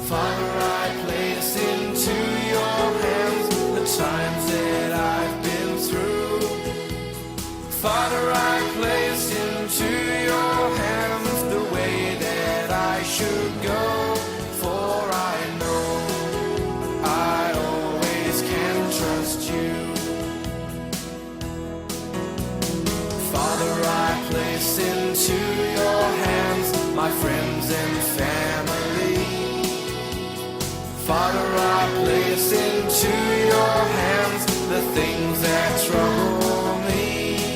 Father, I place into your hands the times that I've been through. Father, I place into your hands the way that I should go, for I know I always can trust you. Father, I place into your hands my friends and family. Father, I place into your hands the things that trouble me.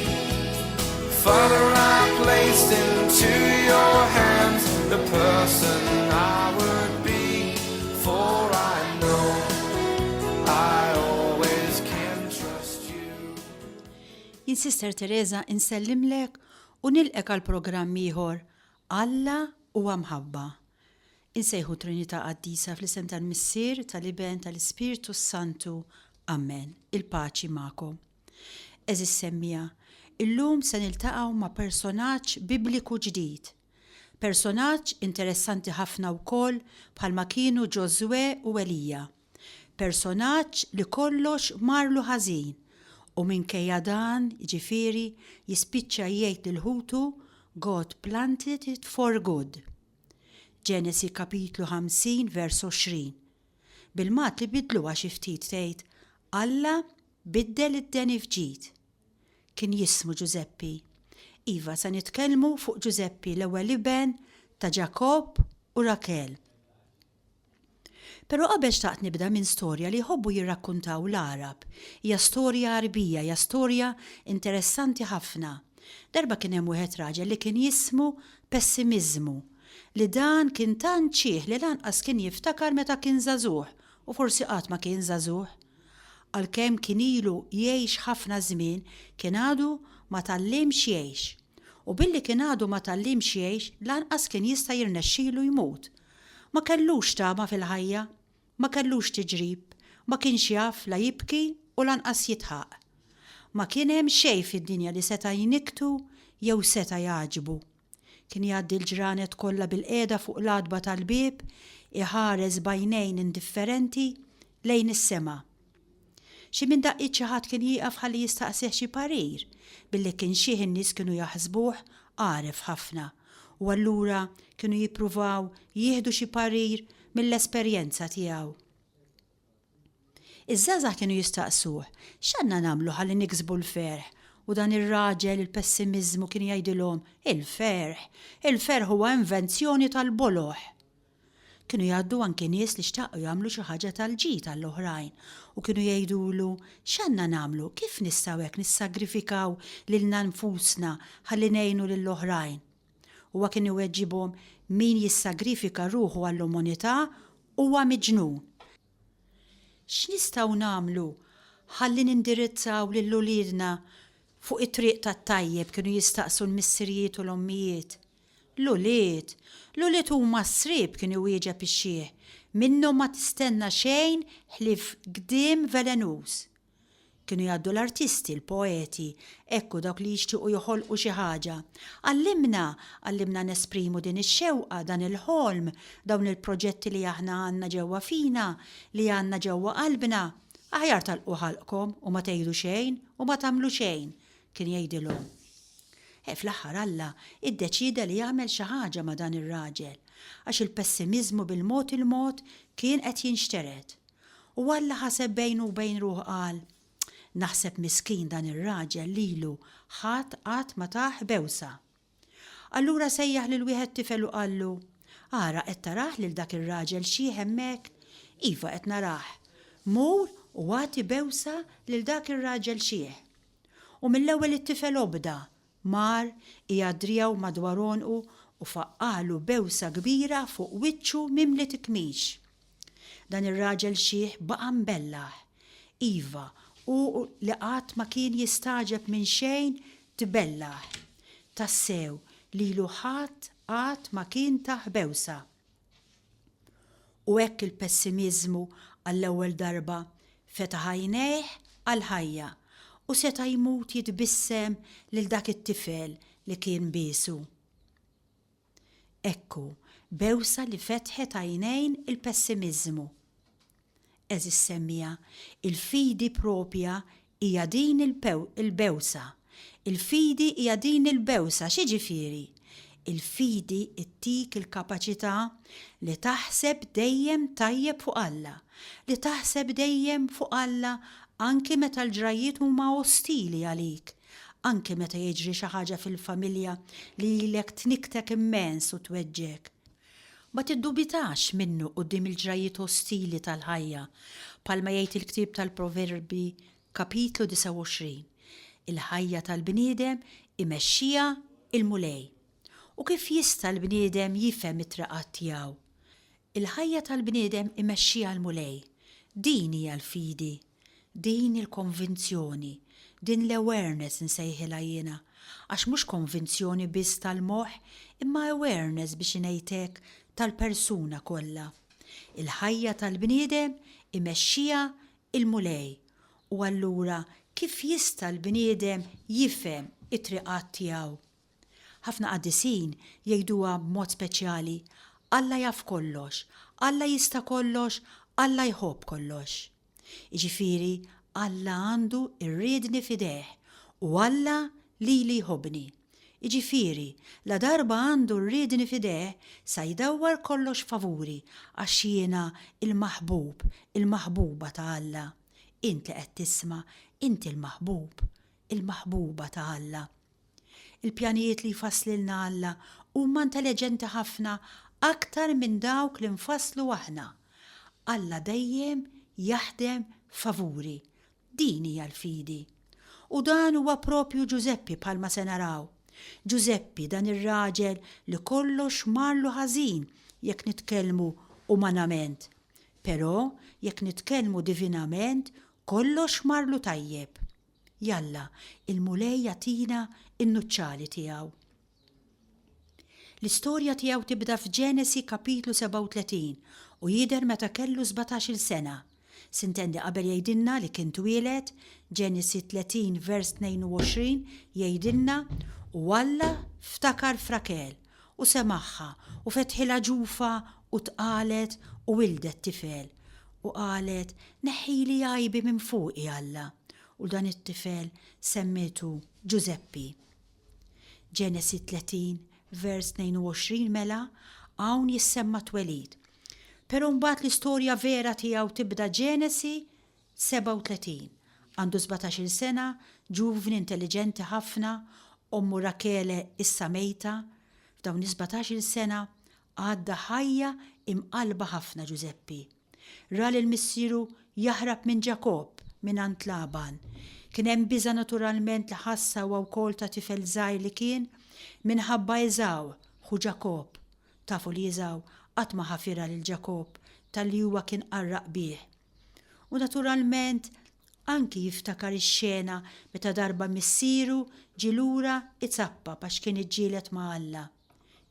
Father, I place into your hands the person I would be, for I know I always can trust you. Jien Sister Teresa insellimlek u nilqek għal programm ieħor Alla huwa mħabba. Insejħu Trinità Qaddisa fl-isem tal-Missier, tal-Iben, tal-Ispirtu s-Santu. Amen. Il-paċi magħkom. Għeżież semmiegħa, illum se niltaqgħu ma' personaġġ Bibliku ġdid. Personaġġ interessanti ħafna wkoll bħalma kienu Ġożwè u Elija. Personaġġ li kollox marlu ħażin u minkejja dan, jiġifieri, jispiċċa jgħid lil ħutu God planted it for good. Ġenesi kapitlu 50 vers 20. Bil-Malti li biddluha xi ftit tgħid Alla biddel id-deni f'ġid. Kien jismu Ġużeppi. Iva, se nitkellmu fuq Ġużeppi, l-ewwel iben ta' Ġakobb u Rakel. Però qabel xtaqt nibda minn storja li jħobbu jirrakkuntaw l-Għarab. Hija storja Għarbija, hija storja interessanti ħafna. Darba kien hemm wieħed raġel li kien jismu Pessimiżmu, li dan kien tant xiħ li lanqas kien jiftakar meta kien żagħżugħ u forsi qatt ma kien żagħżugħ. Għalkemm kien ilu jgħix ħafna żmien, kien għadu ma tgħallimx jgħix. U billi kien għadu ma tgħallimx jgħix, lanqas kien jista' jirnexxilu jmut. Ma kellux tama fil-ħajja, ma kellux tiġrib, ma kienx jaf la jibki u lanqas jidħaq. Ma kien hemm xejn fid-dinja li seta' jnikktu jew seta' jgħaġġbu. Kien jgħaddi l-ġranet kollha bilqiegħda fuq l-għatba tal-bieb, iħares b'għajnejn indifferenti lejn is-sema. Xi minn daqqiet xi ħadd kien jieqaf ħalli jistaqsih xi parir, billi kien xiħ in-nies kienu jaħsbuh għaref ħafna u allura kienu jippruvaw jieħdu xi parir mill-esperjenza tiegħu. Iż-żgħażagħ kienu jistaqsuh, X'għandna nagħmlu ħalli niksbu l-ferħ? U dan ir-raġel, il-pessimiżmu, kien jgħidilhom, Il-ferħ! Il-ferħ huwa invenzjoni tal-boloh! Kienu jgħaddu anki nies li xtaqu jagħmlu xi ħaġa tal-ġid għall-oħrajn u kienu jgħidulu, X'għandna nagħmlu? Kif nistgħu hekk nissagrifikaw lilna nfusna ħalli ngħinu lill-oħrajn? Huwa kien iweġibhom, Min jissagrifika ruħu għall-umanità huwa miġnun. X'nistgħu nagħmlu ħalli nindirizzaw lil uliedna fuq it-triq tat-tajjeb kienu jistaqsu l-missirijiet u l-ommijiet. L-ulied! L-ulied huma s-sriep kien iwieġeb ix-xiħ. Minnhom ma tistenna xejn ħlief gdim velenuż. Kienu jgħaddu l-artisti, l-poeti, hekk u dawk li jixtiequ joħolqu xi ħaġa. Għallimna, għallimna nesprimu din ix-xewqa, dan il-ħolm, dawn il-proġetti li aħna għandna ġewwa fina, li għandna ġewwa qalbna. Aħjar tagħlqu ħalqkom u ma tgħidu xejn u ma tagħmlu xejn, kien jgħidilhom. E fl-aħħar Alla iddeċieda li jagħmel xi ħaġa ma' dan ir-raġel, għax il-pessimiżmu bil-mod il-mod kien qed jinxtered. U Alla ħaseb bejnu u bejn ruħu qal, Naħseb miskin dan ir-raġel lilu ħadd qatt ma tah bewsa. Allura sejjaħ lil wieħed tifel u qallu, Ara, qed tarah lil dak ir-raġel xiħ hemmhekk? Iva, qed narah. Mur u agħti bewsa lil dak ir-raġel xiħ. U mill-ewwel it-tifel obda, mar, qiegħed driegħu madwar għonqu u faqqagħlu bewsa kbira fuq wiċċu mimli tikmix. Dan ir-raġel xiħ baqa' mbellah. Iva, hu li qatt ma kien jistagħġeb minn xejn tbellah. Tassew, lilu ħadd qatt ma kien tah bewsa. U hekk il-pessimiżmu għall-ewwel darba fetaħ għajnejh għall-ħajja u seta' jmut jitbissem lil dak it-tifel li kien biesu. Hekk hu, Bewsa li fetħet għajnejn il-pessimiżmu. Għeżież semmiegħa, il-fidi proprja hija din il-bewsa. Il-fidi hija din il-bewsa, x'jiġifieri? Il-fidi ttik il-kapaċità li taħseb dejjem tajjeb fuq Alla, li taħseb dejjem fuq Alla anki meta l-ġrajjiet huma ostili għalik, anki meta jiġri xi ħaġa fil-familja li lilek tnikktek immens u tweġġgħek. Ma tiddubitax minnu quddiem il-ġrajjiet ostili tal-ħajja, bħalma jgħid il-ktieb tal-Proverbi kapitlu 29, Il-ħajja tal-bniedem imexxiha l-Mulej. U kif jista' l-bniedem jifhem it-triqat tiegħu? Il-ħajja tal-bniedem imexxiha l-Mulej. Din hija l-fidi. Din il-konvinzjoni, din l-awareness insejħilha jiena, għax mhux konvinzjoni biss tal-moħħ imma awareness biex ingħid hekk tal-persuna kollha. Il-ħajja tal-bniedem imexxiha l-Mulej u allura kif jista' l-bniedem jifhem it-triqat tiegħu? Ħafna qaddisin jgħiduha b'mod speċjali, Alla jaf kollox, Alla jista' kollox, Alla jħobb kollox. Jiġifieri Alla għandu r-riedni f'idejh u Alla lili jħobbni. Jiġifieri, ladarba għandu r-riedni f'idejh, sa jdawwar kollox favuri għax jiena l-maħbub, il-maħbuba ta' Alla. Int li qed tisma', inti l-maħbub, il-maħbuba ta' Alla. Il-pjanijiet li jfasslilna Alla huma intelliġenti ħafna aktar minn dawk li nfasslu aħna. Alla dejjem jaħdem favuri. Din hija l-fidi. U dan huwa proprju Ġużeppi bħalma se naraw. Ġużeppi, dan ir-raġel li kollox marlu ħażin jekk nitkellmu umanament. Però jekk nitkellmu divinament kollox marlu tajjeb. Jalla, il-Mulej jagħtina n-nuċċali tiegħu. L-istorja tiegħu tibda f'Ġenesi kapitlu 37 u jidher meta kellu sbatax-il sena. Sintendi qabel jgħidilna li kien twieled, Ġenesi 30 vers 22 jgħidilna, U Alla ftakar f'Rakel, u semagħha, u fetħilha ġufha u tqalet u wildet tifel. U qalet, Neħħili għajbi minn fuqi, Alla. U dan it-tifel semmietu Ġużeppi. Ġenesi 30, vers 22 Mela, hawn jissemma t-twelid. Però mbagħad l-istorja vera tiegħu tibda Ġenesi 37. Għandu sbatax-il sena, ġuvni intelliġenti ħafna, ommu Rakele issa mejta. F'dawn is-sbatax-il sena għadda ħajja imqallba ħafna Ġużeppi. Ra lil missieru jaħrab minn Ġakobb mingħand Laban. Kien hemm biża' naturalment li ħassha huwa wkoll ta' tifel żgħir li kien, minħabba Eżaw, ħu Ġakobb. Tafu li Eżaw qatt ma ħafirha lil Ġakobb talli huwa kien qarraq bih. U naturalment anki jiftakar ix-xena meta darba missieru ġie lura izappap għax kien iġġieled ma' Alla.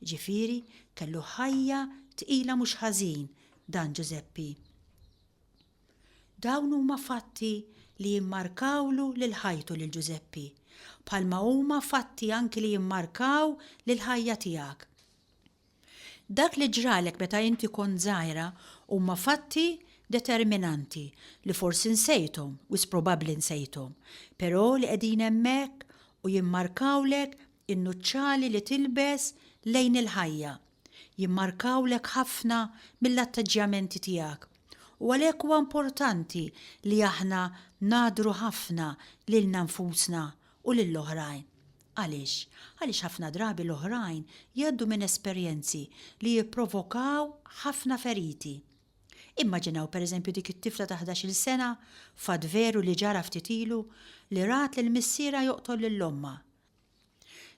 Jiġifieri kellu ħajja tqila mhux ħażin dan Ġużeppi. Dawn huma fatti li jimmarkawlu lil ħajtu lil Ġużeppi, bħalma huma fatti anki li jimmarkaw lill-ħajja tiegħek. Dak li ġralek meta inti kont żgħira huma fatti determinanti li forsi nsejthom, wisq probabbli nsejthom, però li qegħdin hemmhekk u jimmarkawlek in-nuċċali li tilbes lejn il-ħajja. Jimmarkawlek ħafna mill-atteġġjamenti tiegħek. U għalhekk huwa importanti li aħna nagħdru ħafna lilna nfusna u lill-oħrajn. Għaliex? Għaliex ħafna drabi l-oħrajn jgħaddu minn esperjenzi li jipprovokaw ħafna feriti. Immaġinaw pereżempju dik it-tifla ta' ħdax-il sena, fatt veru li ġara ftit ilu, li rat lil missierha joqtol lil ommha.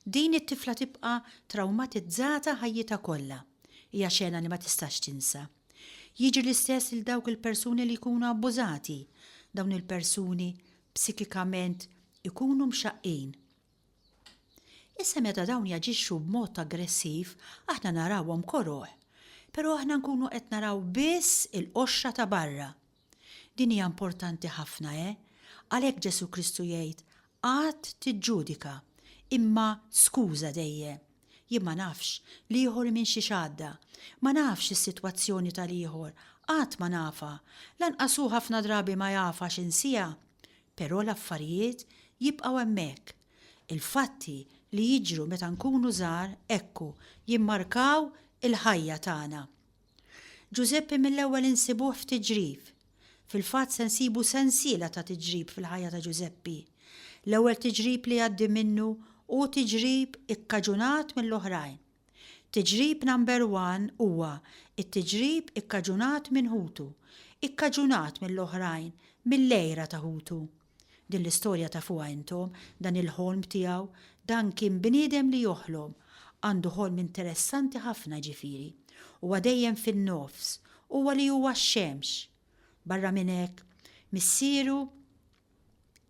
Din it-tifla tibqa' trawmatizzata ħajjitha kollha. Hija xena li ma tistax tinsa. Jiġri l-istess lil dawk il-persuni li jkunu abbużati. Dawn il-persuni psikikament ikunu mxaqqin. Issa meta dawn jaġixxu b'mod aggressiv aħna narawhom koroh. Però aħna nkunu qed naraw biss il-qoxra ta' barra. Din hija importanti ħafna, eh? Għalhekk Ġesù Kristu jgħid, Qatt tiġġudika, imma skuża dejjem. Jien ma nafx l-ieħor minn xiex għadda. Ma nafx is-sitwazzjoni tal-ieħor. Qatt ma nafha. Lanqas hu ħafna drabi ma jafha x'insiha. Però l-affarijiet jibqgħu hemmhekk. Il-fatti li jiġru meta nkunu żgħar ekku jimmarkaw il-ħajja tagħna. Ġużeppi mill-ewwel insibuh f'tiġrib. Fil-fatt se nsibu sensiela ta' tiġrib fil-ħajja ta' Ġużeppi. L-ewwel tiġrib li jgħaddi minnu hu tiġrib ikkaġunat mill-oħrajn. Tiġrib number one huwa t-tiġrib ikkaġunat minn ħutu, ikkaġunat mill-oħrajn, mill-għira ta' ħutu. Din l-istorja tafuha intom, dan il-ħolm tiegħu, dan kien bniedem li joħlom, għandu ħolm interessanti ħafna ġifieri. Huwa dejjem fin-nofs, huwa li huwa x-xemx. Barra minn hekk, missieru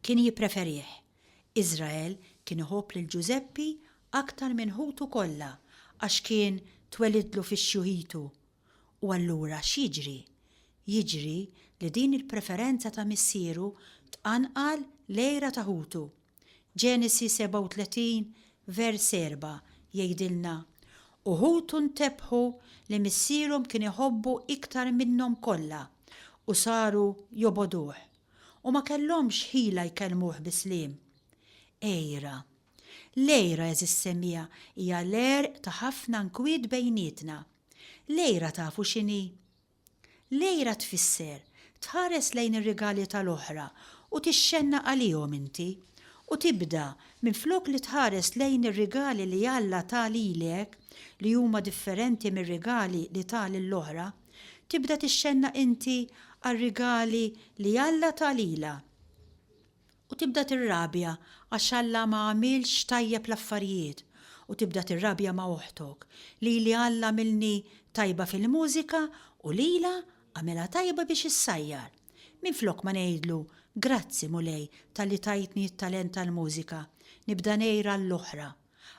kien jippreferih. Iżrael kien iħobb lil Ġużeppi aktar minn ħutu kollha għax kien twelidlu fi xjuħitu. U allura x'jiġri? Jiġri li din il-preferenza ta' missieru tqanqal l-għira ta' ħutu. Ġenesi 37, vers 4, jgħidilna, U ħutu ntebħu li missierhom kien iħobbu iktar minnhom kollha, u saru jobogħduh, u ma kellhomx ħila jkellmuh bi sliem. Għira. L-għira, għeżież semmiegħa, hija l-għerq ta' ħafna nkwiet bejnietna. L-għira tafu x'inhi? L-għira tfisser tħares lejn ir-rigali tal-oħra u tixxennaq għalihom inti, u tibda, minflok li tħares lejn ir-rigali li Alla ta lilek, li huma differenti mir-rigali li ta lill-oħra, tibda tixxennaq inti għar-rigali li Alla ta lilha. U tibda tirrabja għax Alla ma għamilx tajjeb l-affarijiet u tibda tirrabja ma' oħtok. Lili Alla għamilni tajba fil-mużika u lilha għamilha tajba biex issajjar. Minflok ma ngħidlu, Grazzi, Mulej, talli tajtni t-talent tal-mużika, nibda ngħir għall-oħra.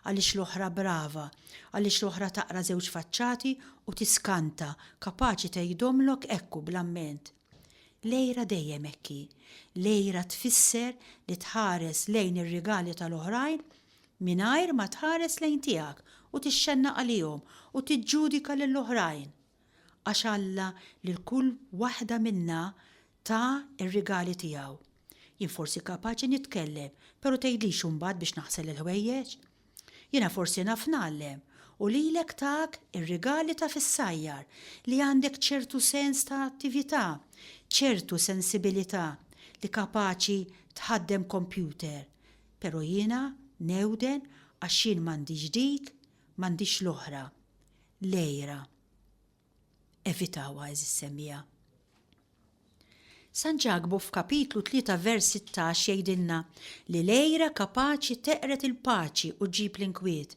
Għaliex l-oħra brava, għaliex l-oħra taqra żewġ faċċati u tiskanta, kapaċi tgħidhomlok hekk hu bl-amment. L-għira dejjem hekk hi. L-għira tfisser li tħares lejn ir-rigali tal-oħrajn mingħajr ma tħares lejn tiegħek u tixxennaq għalihom u tiġġudika lill-oħrajn. Għax Alla lil kull waħda minna ta r-rigali tiegħu. Jien forsi kapaċi nitkellem, però tgħidlix imbagħad biex naħsel il-ħwejjeġ. Jiena forsi naf ngħallem, u lilek tak ir-rigali ta' fis-sajjar, li għandek ċertu sens ta' attività, ċertu sensibilità, li kapaċi tħaddem kompjuter. Però jiena newden għax jien m'għandix dik, m'għandix l-oħra. L-għira. Evitawha, għeżież semmiegħa. San Ġakbu f'kapitlu 3 vers 16 jgħidilna li l-għira kapaċi teqred il-paċi u ġġib l-inkwiet.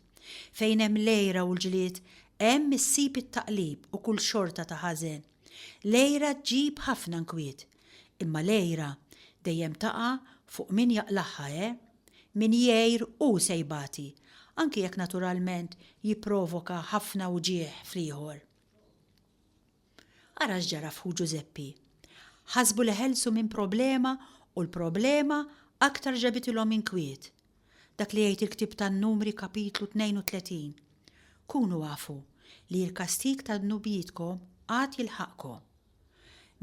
Fejn hemm l-għira u l-ġlied, hemm issib it-taqlib u kull xorta ta' ħażen. L-għira ġġib ħafna nkwiet. Imma l-għira dejjem taqa' fuq min jaqlagħha, eh? Min jgħir hu se jbati, anki jekk naturalment jipprovoka ħafna wġigħ fl-ieħor. Ara x'ġara f'ħu Ġużeppi. Ħasbu li ħelsu minn problema u l-problema aktar ġabitilhom inkwiet. Dak li jgħid il-ktieb tan-Numri kapitlu 32. Kunu afu li l-kastig ta' dnubietkom għad jilħaqkom.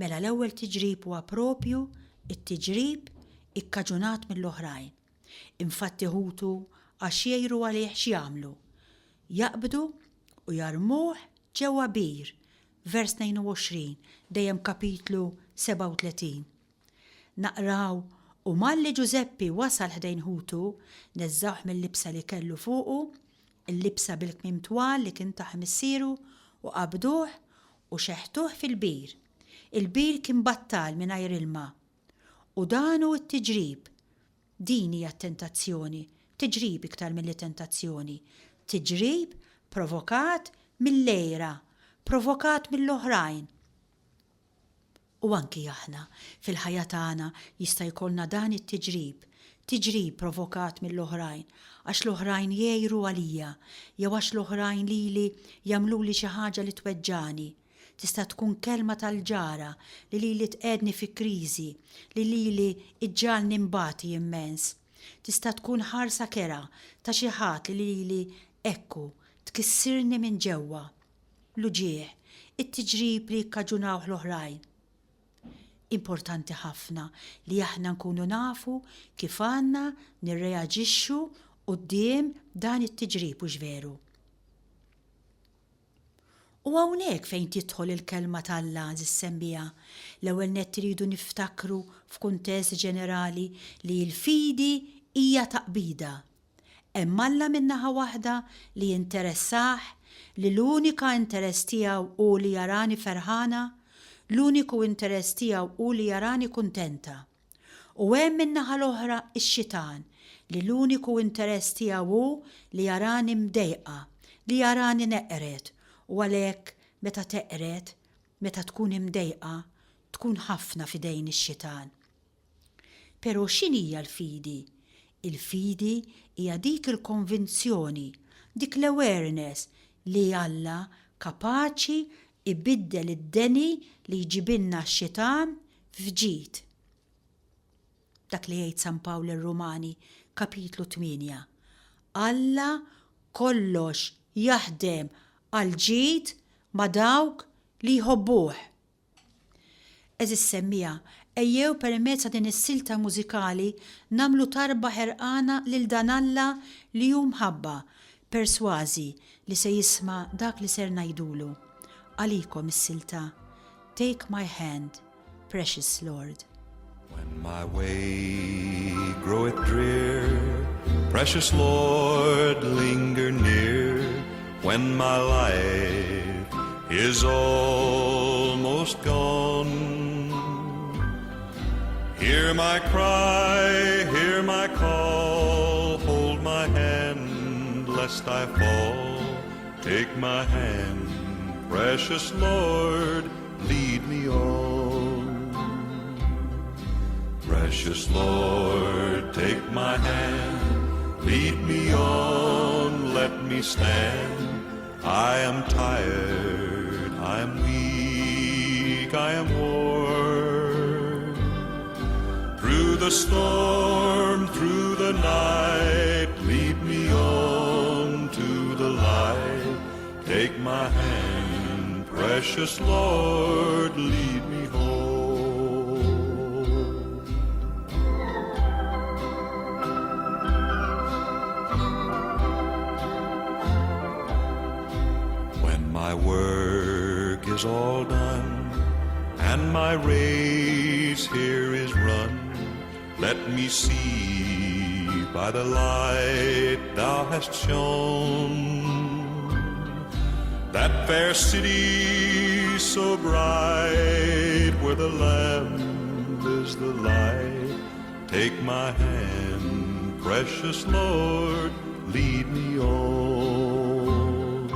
Mela l-ewwel tiġrib huwa proprju t-tiġrib ikkaġunat mill-oħrajn. Infatti ħutu għax jgħiru għalih x'jagħmlu? Jaqbdu u jarmuh ġewwa bir, vers 22, dejjem kapitlu 37. Naqraw, U malli Ġużeppi wasal ħdejn ħutu, neżżgħuh mil-libsa li kellu fuqu, il-libsa bil-kmiem twal li kien tah missieru, u qabduh u xeħtuh fil-bir. Il-bir kien battal mingħajr ilma. U dan hu t-tiġrib. Din hija t-tentazzjoni, tiġrib iktar milli tentazzjoni, tiġrib provokat mill-għira, provokat mill-oħrajn. U anki aħna, fil-ħajja tagħna jista' jkollna dan it-tiġrib, tiġrib provokat mill-oħrajn, għax l-oħrajn jgħiru għalija, jew għax l-oħrajn lili jagħmluli xi ħaġa li tweġġagħni. Tista' tkun kelma tal-ġara li lili tqegħedni fi kriżi, li lili ġġagħalni nbati immens. Tista' tkun ħarsa kerha ta' xi ħadd li lili, ekku, Tkissirni minn ġewwa. L-uġigħ, it-tiġrib li jikkaġunawh l-oħrajn. Importanti ħafna li aħna nkunu nafu kif għandna nirreaġixxu quddiem dan it-tiġrib, hux veru? U hawnhekk fejn tidħol il-Kelma t'Alla, għażiż semmiegħa, l-ewwel nett irridu niftakru f'kuntest ġenerali li l-fidi hija taqbida. Hemm Alla minn naħa waħda li jinteressah, li l-unika interess tiegħu hu li jarani ferħana, l-uniku interess tiegħu hu li jarani kuntenta. U hemm min-naħa l-oħra x-xitan li l-uniku interess tiegħu hu li jarani mdejqa, li jarani neqred u għalhekk meta teqred, meta tkun imdejqa, tkun ħafna f'idejn ix-xitan. Però x'inhija l-fidi? Il-fidi hija dik il-konvinzjoni, dik l-awareness li Alla kapaċi jbiddel id-deni li jġibilna x-xitan f'ġid. Dak li jgħid San Pawl lir-Rumani, kapitlu 8. Alla kollox jaħdem għall-ġid ma' dawk li jħobbuh. Għeżież semmiegħa, ejjew permezz ta' din is-silta mużikali nagħmlu tarba ħerqana lil dan Alla li hu mħabba, persważi li se jisma' dak li ser ngħidulu. Għalikom is-silta Take My Hand, Precious Lord. When my way groweth drear, precious Lord, linger near. When my life is almost gone. Hear my cry, hear my call, hold my hand lest I fall. Take my hand, precious Lord, lead me on. Precious Lord, take my hand, lead me on, let me stand. I am tired, I am weak, I am worn. Through the storm, through the night, lead me on to the light. Take my hand, precious Lord, lead me home. When my work is all done and my race here is run, let me see by the light thou hast shone that fair city so bright where the Lamb is the light. Take my hand, precious Lord, lead me on.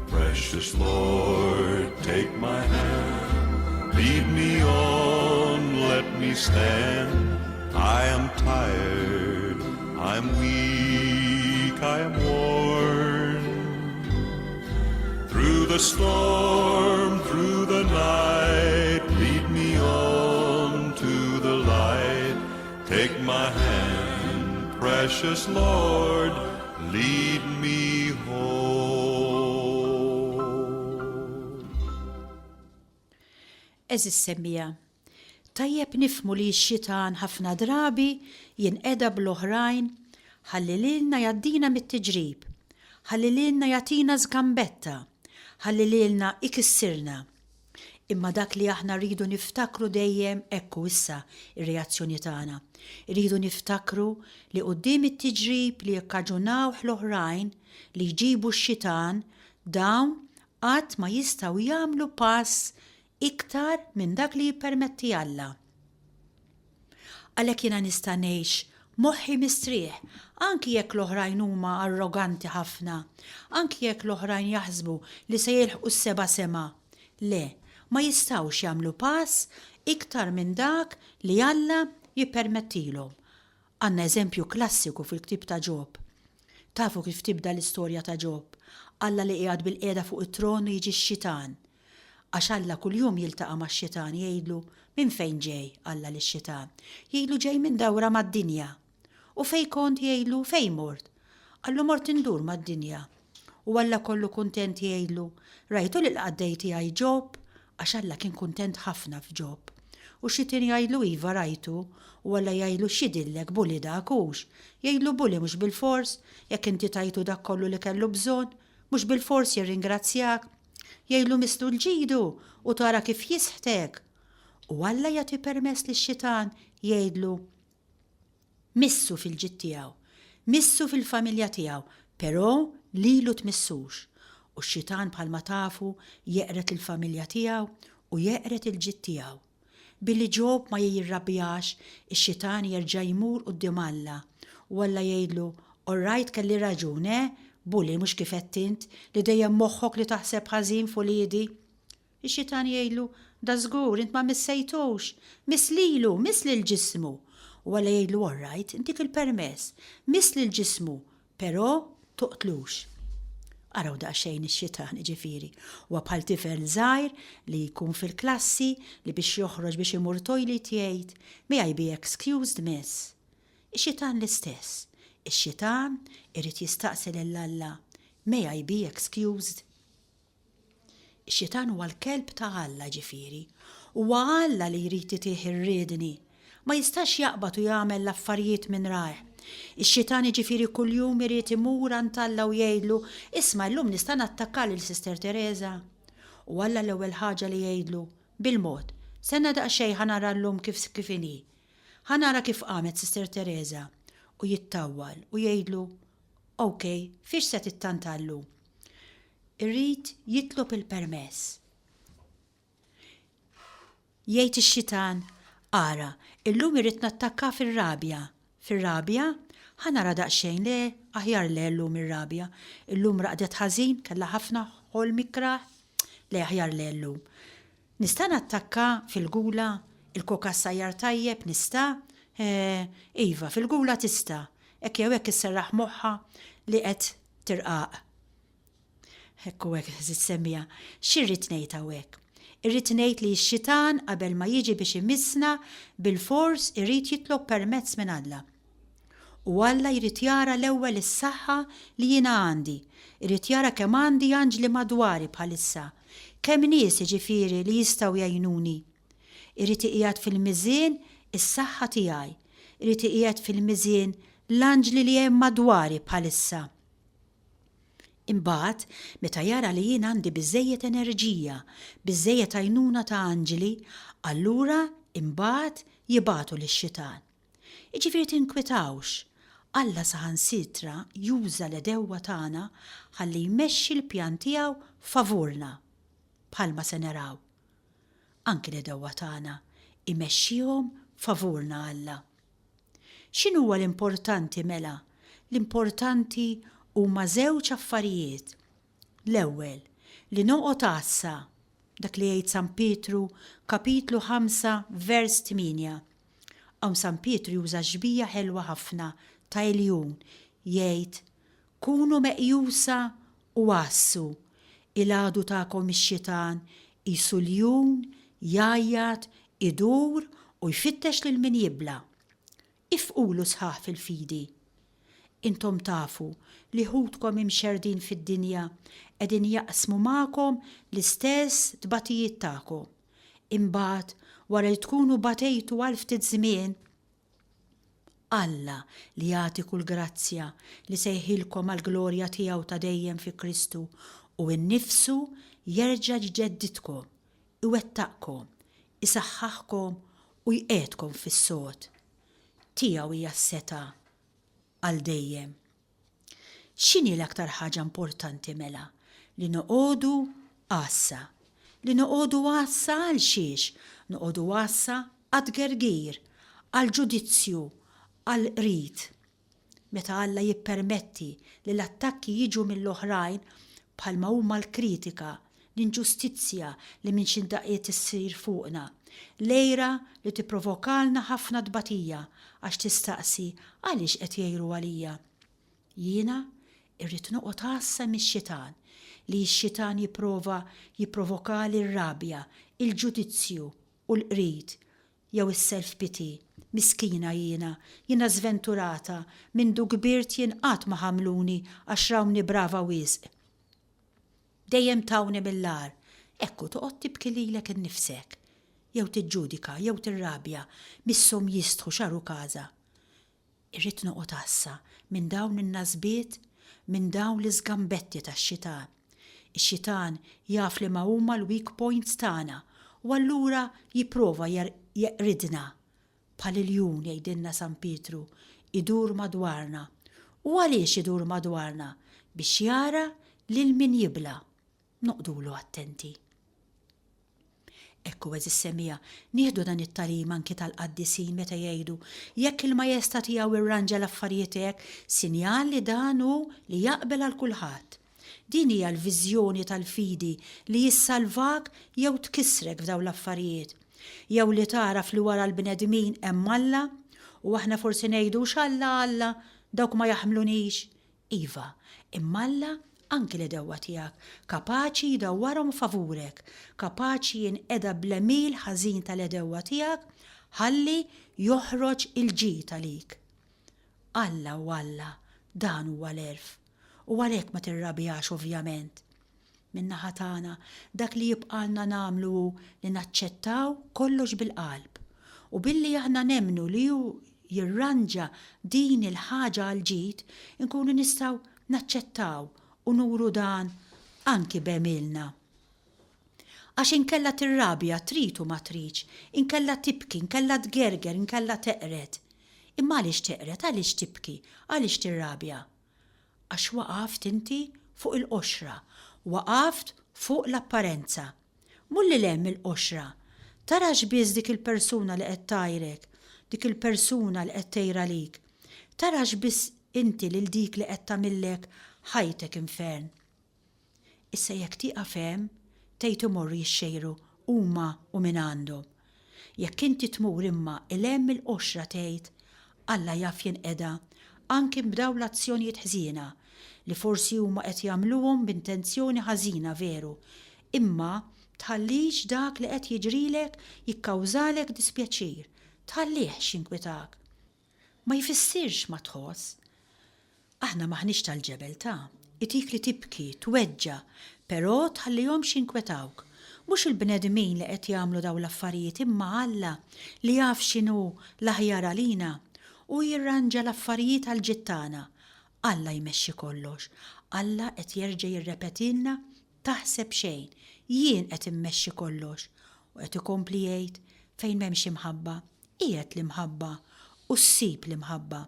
Precious Lord, take my hand, lead me on, let me stand. I am tired, I'm weak, I am worn. Through the storm, through the night, lead me on to the light. Take my hand, precious Lord, lead me home. Għeżież semmiegħa, tajjeb nifhmu li x-xitan ħafna drabi jinqeda bl-oħrajn ħalli lilna jgħaddina mit-tiġrib, ħalli lilna jagħtina żgambetta, ħalli lilna ikissirna. Imma dak li aħna rridu niftakru dejjem, hekk hu issa r-reazzjoni tagħna, irridu niftakru li quddiem it-tiġrib li jikkaġunawh l-oħrajn, li jġibu x-xitan, dawn qatt ma jistgħu jagħmlu pass iktar minn dak li jippermetti Alla. Għalhekk jiena nista' ngħix moħħi mistrieħ, anki jekk l-oħrajn huma arroganti ħafna, anki jekk l-oħrajn jaħsbu li se jilħqu s-seba' sema. Le, ma jistgħux jagħmlu pass iktar minn dak li Alla jippermettilhom. Għandna eżempju klassiku fil-ktieb ta' Ġob. Tafu kif tibda l-istorja ta' Ġob? Alla li qiegħed bilqiegħda fuq it-tron u jiġi x-xitan. Għax Alla kuljum jiltaqa' max-xitan jgħidlu, Minn fejn ġej, Alla lix-xitan? Jgħidlu ġej minn dawra mad-dinja. U fejn kont jgħidlu, fejn mort? Qallu mort indur mad-dinja. U Alla kollu kuntent jgħidlu, Rajtu lill-qaddej tiegħi Ġob? Għax Alla kien kuntent ħafna f'Ġob. U x-xitan jgħidlu, Iva, rajtu. U Alla jgħidlu, X'jidhirlek, bully dak, hux? Jgħidlu, Bully mhux bilfors, jekk inti tajtu dak kollu li kellu bżonn, mhux bilfors jirringrazzjak. Jgħidlu, Misslu l-ġidu u tara kif jisħtek. U Alla jagħti permess lix-xitan jgħidlu, Missu fil-ġid tiegħu, missu fil-familja tiegħu, però lilu tmissux. U x-xitan bħalma tafu jeqred lill-familja tiegħu u jeqred il-ġid tiegħu. Billi Ġob ma jirrabjax, ix-xitan jerġa' jmur quddiem Alla u Alla jgħidlu, All right kelli raġun, eh, bully mhux kif għedt int, li dejjem moħħok li taħseb ħażin f'uliedi. Ix-xitan jgħidlu, Dażgur, int ma missejtux! Miss lilu, miss lil ġismu! U Alla jgħidlu, All right, intik il-permess. Miss lil ġismu, però toqtlux. Araw daqsxejn ix-xitan, jiġifieri. Huwa bħal tifel żgħir li jkun fil-klassi li biex joħroġ biex imur toilet jgħid, May I be excused, miss? Ix-xitan l-istess. Ix-xitan irid jistaqsi lil Alla, May I be excused? Ix-xitan huwa l-kelb ta' Alla, ġifieri. Huwa Alla li jrid itih ir-riedni. Ma jistax jaqbad u jagħmel l-affarijiet minn rajh. Ix-xitan jiġifieri kuljum irid imur għand Alla u jgħidlu, 'Isma' illum nista' nattakka lil Sister Tereża? U Alla l-ewwel ħaġa li jgħidlu, Bil-mod, stenna daqsxejn ħa nara llum kif kif inhi. Ħa nara kif qamet Sister Tereża. U jittawwal u jgħidlu, Ok, fiex se tittanta llum? Irid jitlob il-permess. Jgħid ix-xitan, Ara, illum irrid nattakka fir-rabja. Fir-rabja? Ħa nara daqsxejn, le, aħjar le llum ir-rabja. Illum raqdet ħażin, kellha ħafna ħolm ikrah. Le, aħjar le llum. Nista' nattakka fil-gula? Il-koka ssajjar tajjeb, nista'? Eh, iva, fil-gula tista'. Hekk jew hekk isserraħ moħħha li qed tirqaq. Hekk u hekk żidt semmiha. Xi rrid ngħid hawnhekk? Irrid ngħid li x-xitan qabel ma jiġi biex imissna bilfors irid jitlob permezz minn Alla. U Alla jrid jara l-ewwel is-saħħa li jiena għandi, irid jara kemm għandi anġli madwari bħalissa, kemm nies jiġifieri li jistgħu jgħinuni. Irid iqiegħed fil-miżien is-saħħa tiegħi, irid iqiegħed fil-miżien l-anġli li hemm madwari bħalissa. Imbagħad, meta jara li jien għandi biżżejjed enerġija, biżżejjed għajnuna ta' anġli, allura imbagħad jibagħtu lix-xitan. Jiġifieri tinkwitawx, Alla saħansitra juża l-għedewwa tagħna ħalli jmexxi l-pjan tiegħu favurna, bħalma se naraw. Anki l-għedewwa tagħna imexxihom favurna Alla. X'inhuwa l-importanti mela? L-importanti huma żewġ affarijiet. L-ewwel, li noqgħod għassa, dak li jgħid San Pietru, kapitlu 5, vers 8. Hawn San Pietru juża xbieha ħelwa ħafna ta' iljun, jgħid, Kunu meqjusa u għassu, il-għadu tagħkom ix-xitan qisu ljun jgħajjat, idur u jfittex lil min jibla'. Ifqulu sħaħ fil-fidi. Intom tafu li ħutkom imxerrdin fid-dinja qegħdin jaqsmu magħkom l-istess tbatijiet tagħkom. Imbagħad, wara li tkunu batejtu għal ftit żmien, Alla, li jagħti kull grazzja, li sejħilkom għall-glorja tiegħu ta' dejjem fi Kristu, hu nnifsu jerġa' jġeddidkom, iwettaqkom, isaħħaħkom u jqiegħdkom fis-sod. Tiegħu hija s-setgħa għal dejjem. X'inhi l-aktar ħaġa importanti mela? Li noqogħdu għassa. Li noqogħdu għassa għal xiex? Noqogħdu għassa għat-tgergir, għall-ġudizzju, għall-qrid. Meta Alla jippermetti li l-attakki jiġu mill-oħrajn, bħalma huma l-kritika, l-inġustizzja li minn xi daqqiet issir fuqna, l-għira li tipprovokalna ħafna tbatija għax tistaqsi għaliex qed jgħiru għalija. Jiena rrid noqgħod għassa mix-xitan, li x-xitan jipprova jipprovokali r-rabja, il-ġudizzju u l-qrid, jew is-self pity, miskina jiena, jiena żventurata, mindu kbirt jien qatt ma ħamluni għax rawni brava wisq. Dejjem tawni mill-agħar. Hekk hu toqgħod tibki lilek innifsek. Jew tiġġudika, jew tirrabja, misshom jistħu x'għarukaża. Irrid noqgħod għassa minn dawn in-nasbiet, minn dawn l-iżgambetti tax-xitan. Ix-xitan jaf liema huma l-weak points tagħna u allura jipprova jeqridna. Bħal iljun, jgħidilna San Pietru, idur madwarna. U għaliex idur madwarna? Biex jara lil min jibla'. Noqgħdulu attenti. Hekk hu għeżież semmiegħa, nieħdu dan it-tagħlim anki tal-qaddisin meta jgħidu, jekk il-Majesta Tiegħu irranġa l-affarijiet hekk, sinjal li dan hu li jaqbel għal kulħadd. Din hija l-viżjoni tal-fidi li issalvak jew tkissrek f'dawn l-affarijiet. Jew li tagħraf li wara l-bnedmin hemm Alla, u aħna forsi ngħidu x'Alla Alla, dawk ma jaħmlunix. Iva, imma Alla anki l-għedewwa tiegħek kapaċi jdawwarhom favurek, kapaċi jinqeda bl-għemil ħażin tal-għedewwa tiegħek ħalli joħroġ il-ġid għalik. Alla hu Alla, dan huwa l-għerf. U għalhekk ma tirrabjax ovvjament. Min-naħa tagħna, dak li jibqgħalna nagħmlu hu li naċċettaw kollox bil-qalb. U billi aħna nemmnu li hu jirranġa din il-ħaġa għall-ġid, inkunu nistgħu naċċettaw u nuru dan anki b'għemilna. Għax inkella tirrabja trid u ma tridx, inkella tibki, inkella tgerger, inkella teqred. Imma għaliex teqred, għaliex tibki, għaliex tirrabja? Għax waqaft inti fuq il-qoxra, waqaft fuq l-apparenza. Mur lil hemm mill-qoxra. Tarax biss dik il-persuna li qed tgħajrek, dik il-persuna li qed tgħir għalik. Tarax biss inti lil dik li qed tagħmillek ħajtek infern. Issa jekk tieqaf hemm, tgħid imorru jixxejru huma u min għandhom. Jekk inti tmur imma 'il hemm mill-qoxra tgħid, Alla jaf jinqeda anki b'dawn l-azzjonijiet ħżiena li forsi huma qed jagħmluhom b'intenzjoni ħażina veru, imma tħallix dak li qed jiġrilek jikkawżalek dispjaċir, tħallihx jinkwitak. Ma jfissirx ma tħoss. Aħna m'aħniex tal-ġebel ta. Itik li tibki, tweġġa', però tħallihomx jinkwetawk. Mhux il-bnedmin li qed jagħmlu dawn l-affarijiet imma Alla li jaf x'inhu l-aħjar għalina. Hu jirranġa l-affarijiet għall-ġid tagħna. Alla jmexxi kollox. Alla qed jerġa' jirrepetilna Taħseb xejn, jien qed immexxi kollox. U qed ikompli jgħid, fejn m'hemmx imħabba, qiegħed l-imħabba u ssib l-imħabba.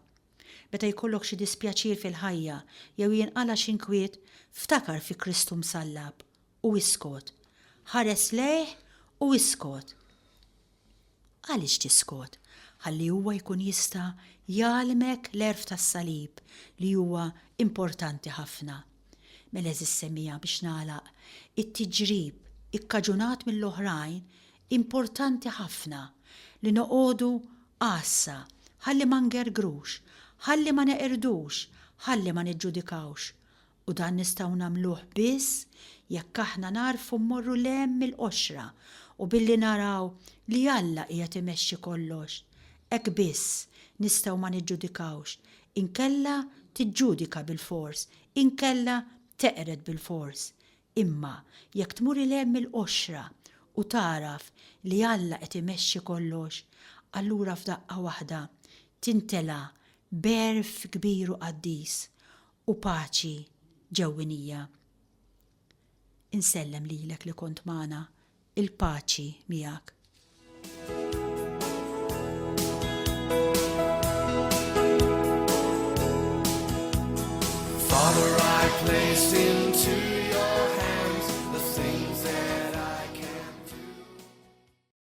Meta jkollok xi dispjaċir fil-ħajja jew jinqala' xi nkwiet, ftakar fi Kristu msallab u iskot. Ħares lejh u iskot. Għaliex tiskot? Ħalli huwa jkun jista' jgħallmek l-għerf tas-salib li huwa importanti ħafna. Mela għeżież semmiegħa biex nagħlaq, it-tiġrib ikkaġunat mill-oħrajn importanti ħafna li noqogħdu għassa ħalli ma ngergrux, ħalli ma neqirdux, ħalli ma niġġudikawx. U dan nistgħu nagħmluh biss jekk aħna nagħrfu mmorru 'l hemm mill-qoxra u billi naraw li Alla qiegħed imexxi kollox. Hekk biss nistgħu ma niġġudikawx, inkella tiġġudika bilfors, inkella teqred bilfors. Imma jekk tmur 'il hemm mill-qoxra u tagħraf li Alla qed imexxi kollox, allura f'daqqa waħda tintela' b'għerf kbir u qaddis u paċi ġewwinija. Insellem lilek li kont magħna, il-paċi miegħek. Father, I place in.